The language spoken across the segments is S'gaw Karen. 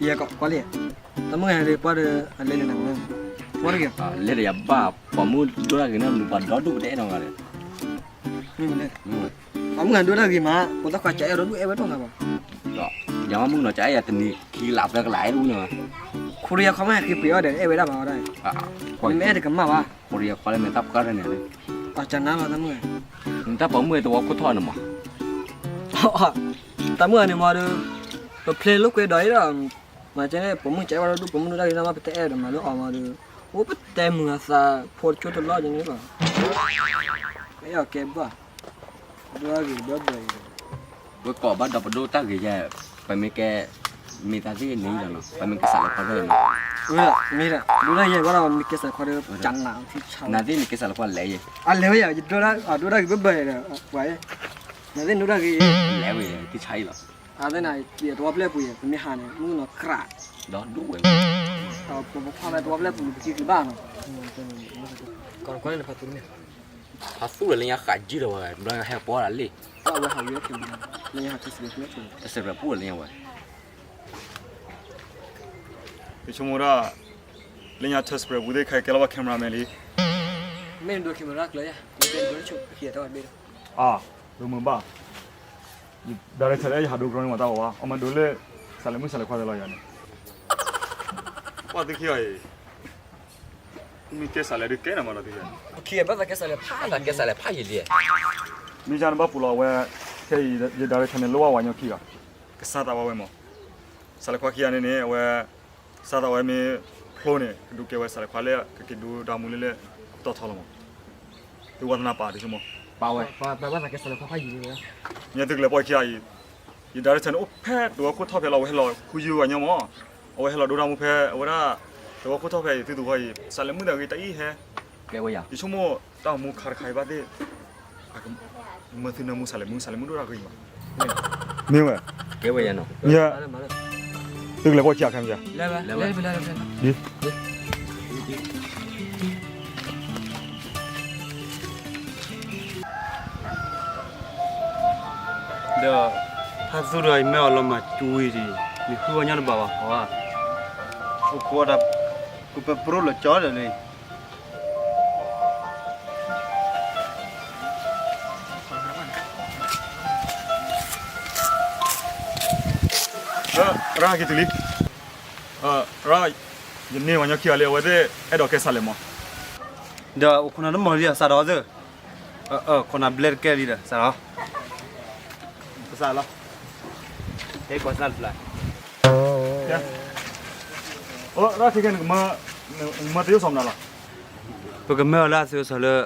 ယဲၢ်ကီးကွၢ်လံ, တၢ်မုၣ်ဂၤဒီးပှၤဒီး အလဲၤလဲၤနၤ, ပှၤတဂ့ၤ, လဲၤဒီးယၤဘၣ်, ပှၤမုၣ်ဒိၣ်တၢ်ဂ့ၤန့ၣ် မုၢ်ပှၤဒီဒူၣ်ပတအဲၣ်နီတဂၤဒီး, မ့ၢ်မလဲၣ်, ပှၤမုၣ်ဂၤဒိၣ်တၢ်ဂ့ၤမး ပှၤသၣ်ခွါကအဲၣ်ဒီဒူၣ်အဲၣ်ဝဲတၢ်နၤဘၣ်, ဒီးယၤမ့ၢ်မုၣ်နီၤ ကအဲၣ်ယၤတနံၤခံကလးသၢကလးအဲၣ်ဒူၣ်န့ၣ်, ခိရံယါခီမ့ၢ်ဟဲက့ၤပှ့ၤအီၣ်ဒီး အဲၣ်ဝဲဒၣ်ဘၣ်ဝဲဒၣ်, မ့ၢ်အဲၣ်တကမၣ်ဘၣ်, ခိရံယါခီလၢမ့ၢ်တၢ်ပှၢ်တၢ်န့ၣ်, အကနါလီၤတၢ်မုၣ်ဂၤ, တၢ်ပိာ်မုၣ်သဝီခိၣ်ထီၣ်န့ၣ်မး, တၢ်မုၣ်ဂၤန့ၣ်မးဒီး, ပဖျဲးလိာ်ကွဲဒီးအံၤဒီး, မၤကဲန့ၣ် ပိာ်မုၣ်ကဲဝဲဒၣ်ဒူၣ် ပိာ်မုၣ်ဒိၣ်တၢ်ဂ့ၤန့ၣ်မး ပတအဲၣ်ဒီးမၤလၢအီၤမးဒီး, အိၣ်ပတဲမုာ်အသးဖိတဆိတလီၢ်ကဲန့ၣ်ဘၣ်, အဲၣ်အီၤကဲဘၣ်, ဒိၣ်တၢ်ဂ့ၤဘၣ်ဘၣ်အံၤဒီး, ဝဲကိးဘၣ်ဒီးပဒိၣ်တၢ်ဂ့ၤယဲၢ်, ပမ့ၢ်ကဲ, မ့ၢ်တၢ်သ့ၣ်န့ၣ်လီၤနီၤ ပမ့ၢ်ကဲစးလဲၤခီသ့ၣ်နီၤ, မ့ၢ်ဒၣ် ဒိၣ်တၢ်ယဲၢ်ဘၣ်ဒီး မ့ၢ်ကဲစးလဲၤခီဒီး ကနး, နသ့ၣ်မ့ၢ်ကဲစးလဲၤခီလဲၤယဲၢ်, အလဲၤဝဲယၤ ယဒိၣ်တၢ်ဂ့ၤဘၣ်ဘၣ်အံၤဒီး, ပှၤ, နသ့ၣ်ဒိၣ်တၢ်ဂ့ၤ, လဲၤဝဲယၤ တၢ်ဆါအံၤလီၤ, အသ့ၣ်နၤ, ယသဝီပျဲၢ်ပူၤယဲၢ် ပမ့ၢ်ဟးန့ၣ် မုၣ်ကနီၤကြး, ဒီဒူၣ်ဝဲ, ပဖီၣ်လၢသဝီပျဲၢ်ပူၤန့ၣ် ပကံကံဘၣ်နီၤ, ကီးနဖးသူန့ၣ်, ဖးသူဒီးလၢညါဃးကံဒီးဝဲ ဘျီဟဲပီၣ်ဒၣ်လံ, တၢ်စဲးပြဲးပူၣ်လၢညါဝဲ, ယဆိကမိၣ်ဒၣ်, လၢညါ test prep ပူၤသ့ၣ်ခဲကဲလီၤဘၣ် camera man လံ, မ့ၢ်ဒိ camera ကျၢၤယါ, ဒိမုာ်ဘၣ်, ယ director လၢယဟးဒိကရၢန့ၣ်မးတၢ်ဝဲ, အမၤဒိလၢ, စးလဲၤမုၣ်စးလဲၤခွါသ့လီၤယၤန့ၣ်, ပှၤသုခံဂၤအံၤ မ့ၢ်ကဲစးလဲၤဒုးကဲနၤမးဒီးသု, ကဲစးလဲၤဖးယံာ်လံ, မ့ၢ်ယါနဘၣ်ပူၤလီၤအဝဲ, ခဲအံၤ ယ director န့ၣ် လိၣ်ဘၣ်ဝဲညီခံဂၤ, ကစၢ်သးဝါဝဲမး, စးလဲၤခွါခံဂၤန့ၣ်န့ၣ် အဝဲ, စးသးဝဲမ့ၢ်ဖျိန့ၣ် ကဒုးကဲဝဲစးလဲၤခွါလၢ ကက့ၤဒိတၢ်မူလၢလၢ, ကတီၢ်ထီလီၤမး, သုဝဲသနာ်ပာ်ဒုးဆိကမိၣ်, ပာ်ဝဲ, မ့ၢ်သုကလဲၤပှၤခံဂၤအံၤ, ယ director န့ၣ် အိၣ်ဖဲသဝီခိၣ်ထီၣ်ဖဲလီၤ အဝဲဟဲလီၤခူယုၢ်ဝဲညီမး, အဝဲဟဲလီၤဒိတၢ်မူဖဲအဝဲဒၣ်, သဝီခိၣ်ထီၣ်ဖဲအံၤ သုသဝီအံၤ စးလဲၤမုၣ်တၢ်ဂ့ၤတၢ်အံၤဟဲ, ယဆိကမိၣ်, တၢ်အိၣ်မူခါတခါအံၤဘၣ်သ့ၣ်, မၢသုနၢမူစးလဲၤမုၣ် စးလဲၤမုၣ်ဒိၣ်တၢ်ဂ့ၤမး, မ့ၢ်ဝဲ, မ့ၢ်, သုကလဲၤပှၤခံဂၤခဲမး, ဒီး, ဖါသူဒီးအံၤမ့ၢ်အီၤလီၤမၤကွံာ်ဒံး, မ့ၢ်ဃုဝဲညီတဘၣ်ဘၣ်, ပကိးဒၣ်, ပပပရိလီၤကၠီဒီးလံ, ရၣ်က့ၤတုၤလံ, ရၣ်, ယန့ၢ်ဝဲညီခံဂၤလံ အဝဲသ့ၣ်အဲၣ်ဒိးကဲစးလဲၤမး, ဒီးအိၣ်ခိးနၤတမီၢ်လံဒီး စးထီၣ်သၢ, ခိးနၤဘျဲတကဲလံဒီး စးထီၣ်, ကစးလီၤ, ဟဲကိးစးလၢ်, ရၣ်ခဲခဲန့ၣ်, မၤတယိၣ်စီၤမနုၤလီၤ, ပကမၢအီၤလၢအသးစီၤလၢ,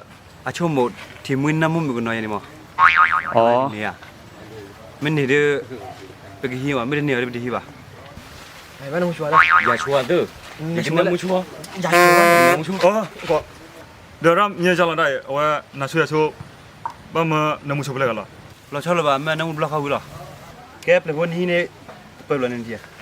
အဆိကမိၣ်ထံၣ်မှံနၢမူမုၣ်ကနီၤယဲန့ၣ်မး, မ့ၢ်, မ့ၢ်န့ၣ်ဒီး, ပကဟံးမး မ့ၢ်တန့ၢ်အီၤဒီးပတဟံးဘၣ်, ယဆိသၢ, ယဆိနၢမူဆိ, ဒီးရၣ်မ့ၢ်ယါလီၤဒၣ်အံၤ အဝဲနၤဆိယၤဆိ, ဘၣ်မၢနၢမူဆိဖဲလဲၣ်ဂၤလီၤ, လီၤဆီလၢၤဘၣ် မ့ၢ်နၢမူတဘျီဃီဝံၤလီၤ, ကဲပျဲၢ်ဖိနဟံးန့ၣ်, ပၢၢ်လီၤန့ၣ်ဒံးဧါ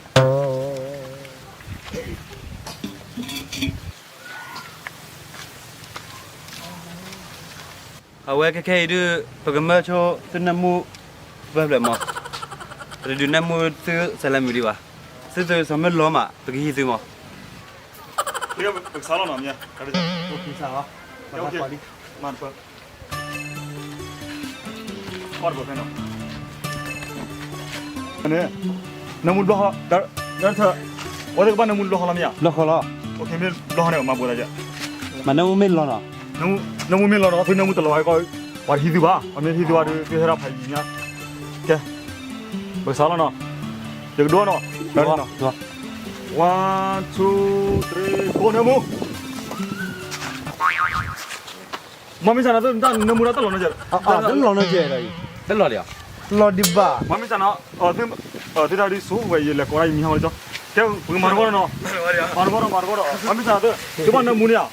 အဝဲခဲခဲအံၤဒုး, ပကမၢဆိသုနၢမူ, ပၢၢ်ဖျဲၣ်မး, ပတဒုးနၢမူသုစးလဲၤမုၣ်ဒံးဘၣ်, သုသုစီၤမၢလီၤမး ပကဟံးသုမး, ပကစးလီၤနီၤ, မၤတပၢၢ် န့ၣ်, နၢမူတဘျီဃီ, အဝဲသ့ၣ်ကဘၣ်နၢမူတဘျီဃီလီၤမ့ၢ်ဧါ, ဘျီဃီလီၤ, မ့ၢ်ဘျီဃီန့ၣ် မၤဘိးသးယဲ, မ့ၢ်နၢမူမ့ၢ်လီၤနီၤ, နၢမူမ့ၢ်လီၤဒီး သုနၢမူတလီၤဝဲကီး, ပှၤတဟံးသုဘၣ်, ပှၤမ့ၢ်ဟံးသုဘၣ်ဒီး သုဟဲဒၣ်ဖးယံၤညါ, ကဲ, ပကစးလီၤနီၤ, ယကဒိနီၤ, one, two, three, go နၢမူ မ့မ့ၢ်စးနၤ သုတၢ်နၢမူတၢ်တလီၤနီတစဲး, တလီၤနီတစဲးဒီး, တလီၤဒံးဘၣ်, မ့မ့ၢ်စးနၤ, သုတၢ်ဒ်ဆိဝဲ ယလဲၤကိးဒၣ်ယမံၤဟီလၢကၠီ, ကဲပကမၤတဘီနီၤ, မၤတဘီဒီး မၤတဘီဒီး, မ့မ့ၢ်စးနၤ သု, သုဘၣ်နၢမူန့ၣ်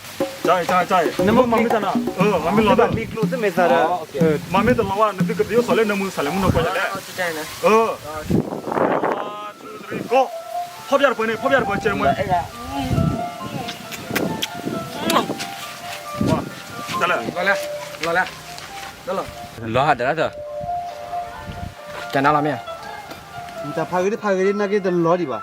ဧါ, ကၠီ, မ့မ့ၢ်စးနၤ, မ့မ့ၢ်လီၤ, မ့မ့ၢ်တလီၤဘၣ် နသုကသ့အိၣ်စီၤလၢနၢမူစးလဲၤမုၣ်နီၢ်ကီၢ်ယဲလဲၣ်, ကၠီ, ဖီၣ်ပျၢ်တပၢၤန့ၣ် ဖီၣ်ပျၢ်တပၢၤ ကဲမ့ၢ် တလဲၣ်, လီၤဟးတလၢတၢ်, ကနါလီၤမ့ၢ်ဧါ, တၢ်ဖးဂ့ၤဒ်ဖးဂ့ၤဒ် နာ်က့တလီၤဒံးဘၣ်,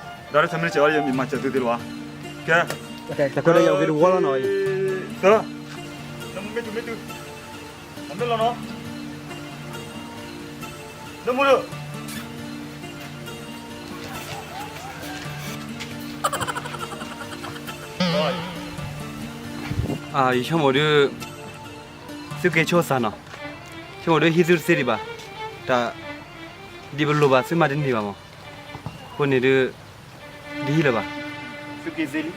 ဒီးတၢ်မ့ၢ်စဲးဝဲ ယမၤစၢၤသုသ့လီၤဧါ. ကဲ, တၢ်ခွဲးလၢယအိၣ်က့ၤတဝီလီၤနီၤ, သၢ, နမ့ၢ်တုၤမ့ၢ်တုၤ, အမ့ၢ်လီၤနီၤ, နမူလၢ ယဆိကမိၣ်ဒုး, သုက့ၤဆိစၢ်နီၤ, ဆိကမိၣ်ဒုးဟံးသုတသ့ဒံးဘၣ်, တၢ်, ဒ်ပလိၣ်ဘၣ်သုမၤတန့ၢ်ဘၣ်မး, အဃိန့ၣ်ဒုး, ဒ်ဟံးလၢၤဘၣ်, သုက့ၤသ့လံ,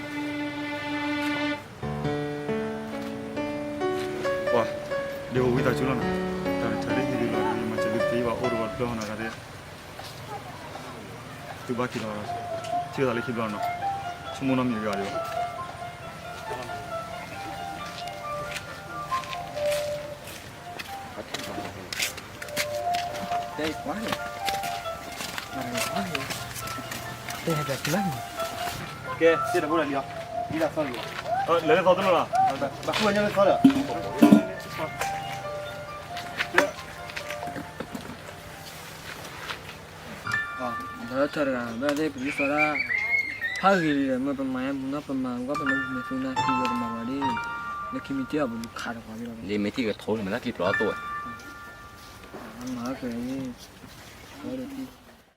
ပှၤ, ဒ်အိၣ်ဝံသးစူၤလီၤနီၤ, တၢ်တဆါဒ်ဟံးသုလီၤ, မၤစၢၤသုတသ့ဘၣ် အိၣ်ဒီးပှၤတဖျၢၣ်ဟီနီၤ တၢ်ဒ် သုဘၣ်က့ၤလီၤ, ထံၣ်သးလၢခံဘျီနီၤ, ဆိကမိၣ်နီတမံၤဂ့ၤဘၣ်ဒံးဘၣ်. ကဲ, သ့ၣ်တဘိလၢလံအီၤ, ဒ်သးသီလံ, လဲၤလၢသီတလိၣ်လီၤ, ဘၣ်ဃုဝဲညါလၢသီဒီး ဒီးထၢၣ်တဂၤ ဘၣ်သ့ၣ်ပဒုးသီဒၣ်, ဖးဂ့ၤလံဒီး မ့ၢ်ပမၤယါမူနီၢ် ပမၤဝဲ ပမၤမုာ်မ့ၢ်သူနၤ သုဝဲတမၤဝဲဒၣ်, လၢခံမံၤတ့ၢ်အီၤ ပလူၤခးတပှၤလီၤ, လၢမ့ၢ်ထံၣ်ကထိမ့ၢ်လၢခံပျီအသိးဝဲ, မၤအီၤဖဲအံၤ, ဝဲဒၣ်